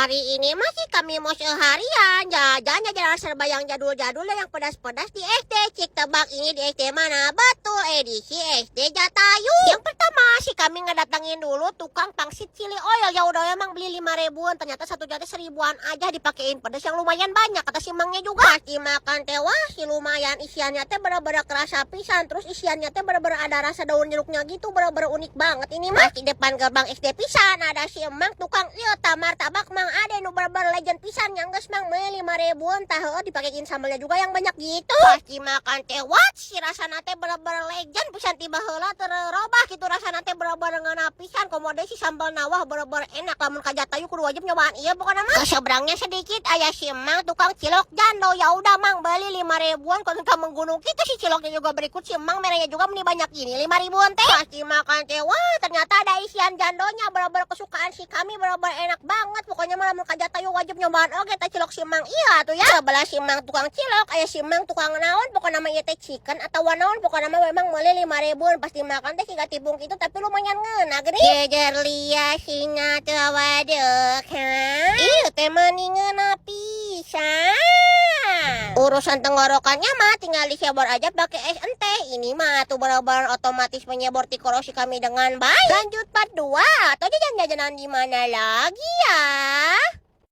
Hari ini masih kami mau seharian jajan jajanan serba yang jadul-jadul dan yang pedas-pedas di SD. Cik, tebak ini di SD mana? Betul, edisi SD Jatayu. Yang pertama sih kami ngedatangin dulu tukang pangsit chili oil. Ya udah, emang beli 5 ribuan, ternyata satu jati seribuan aja, dipakein pedas yang lumayan banyak kata si mangnya juga. Pasti makan teh, wah si lumayan, isiannya teh bener-bener kerasa pisan. Terus isiannya teh bener-bener ada rasa daun jeruknya gitu, bener-bener unik banget ini mah. Di depan gerbang SD pisan ada si emang tukang ieu tah martabak Mang Ade nu bener-bener legend pisan. Yang geus mang meuli 5 ribuan tah, heueuh, dipakein sambalnya juga yang banyak gitu. Pasti makan teh, what, si rasana teh bener-bener legend pisan, tiba heula teu robah gitu, rasana teh bener-bener ngeunah pisan, komo deui si sambal nawah bener-bener enak. Lamun ka Jatayu kudu wajib nyobaan ieu pokoknya mah. Keseberangnya sedikit aya si emang tukang cilok jando. Ya udah mang beli 5 ribuan, kalau ka menggunung gitu si ciloknya juga. Berikut si emang merenya juga meni banyak gini, 5 ribuan teh. Pasti makan teh, wah, ternyata ada isian jandonya, bener-bener kesukaan si kami, bener-bener enak banget. Pokoknya mah lamun ka Jatayu wajib nyobaan oge teh cilok si mang iya tuh ya. Sebelah si mang tukang cilok aya si mang tukang naon, pokoknya mah ieu teh chicken atau naon, pokoknya mah memang meuli 5 ribuan. Pasti makan teh siga tibung gitu, tapi lumayan ngeunah geuning. Jejer lia singa teu wadek ha, ieu teh mani ngeunah pisan. Urusan tenggorokannya mah tinggal disebor aja pakai es ente. Ini mah tuh bener-bener otomatis menyebor tikoro si kami dengan baik. Lanjut part 2 atau jajan-jajanan di mana lagi ya?